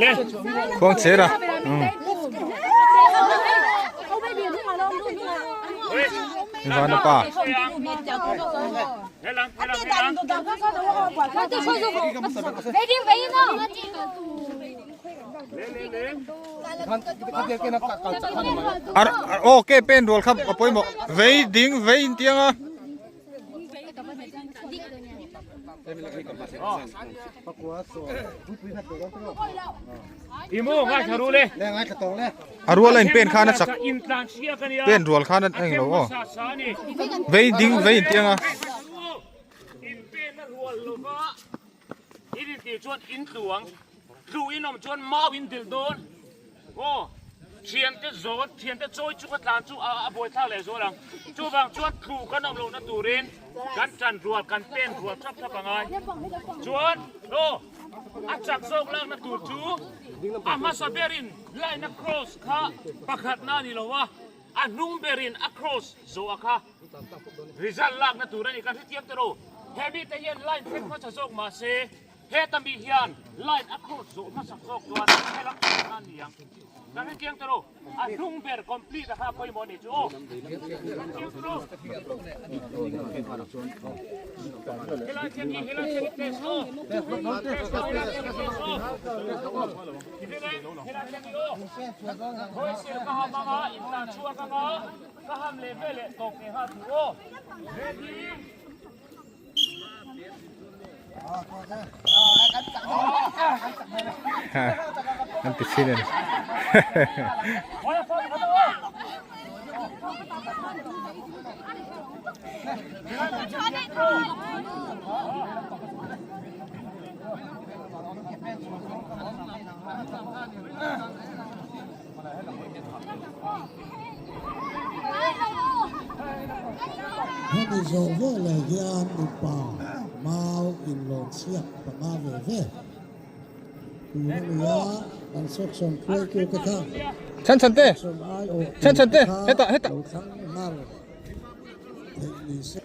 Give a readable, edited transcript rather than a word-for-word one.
Le. Khuang cher a. Vana pa. Ar aw ke pen rual kha a pawimawh vei ding vei in tiang a. A rual a in pen khan a chak pen rual khan a englo aw vei ding vei in tiang a. In intih chuan in tlu ang, tlu in awm chuan mau in dil dawn. Aw, thiante zawn, thiante chawi chu ka tlan chu a buaithlak leh zual ang. Chuvang chuan tlu kan awm lohna turin kan tan rual, kan pen rual thap thap a ngai. Chuan, aw, a chak zawk lakna tur chu a hmasa berin line a cross kha pakhatna a ni lo a, a hnung berin a cross zawh a kha. Result lakna tur a ni kan hrethiam tawh lo. He mite hian line thleng hmasa zawk mah se heta mi hian line a cross zawh hmasak zawk chuan helam chhuahna a ni ang. Kan hrethiam tawh lo. A hnung ber complete a kha pawimawh a nih chu aw. Kan hrethiam tawh lo. Helai thiam hi helai thiam hi test aw. Test aw helai thiam hi test aw. Helai thiam hi aw. Hawisel ka ham anga intlan chhuak anga. Ka ham leh ve leh tawp nge nghal tur aw. Ready? An ti thin a ni. Hemi zawh veh leh hian mipa mau inlawn chhiat panga ve ve tur a ni a, kan section hruaitu te kha section aiawh tur te kha lo thlang nghal theih ni se.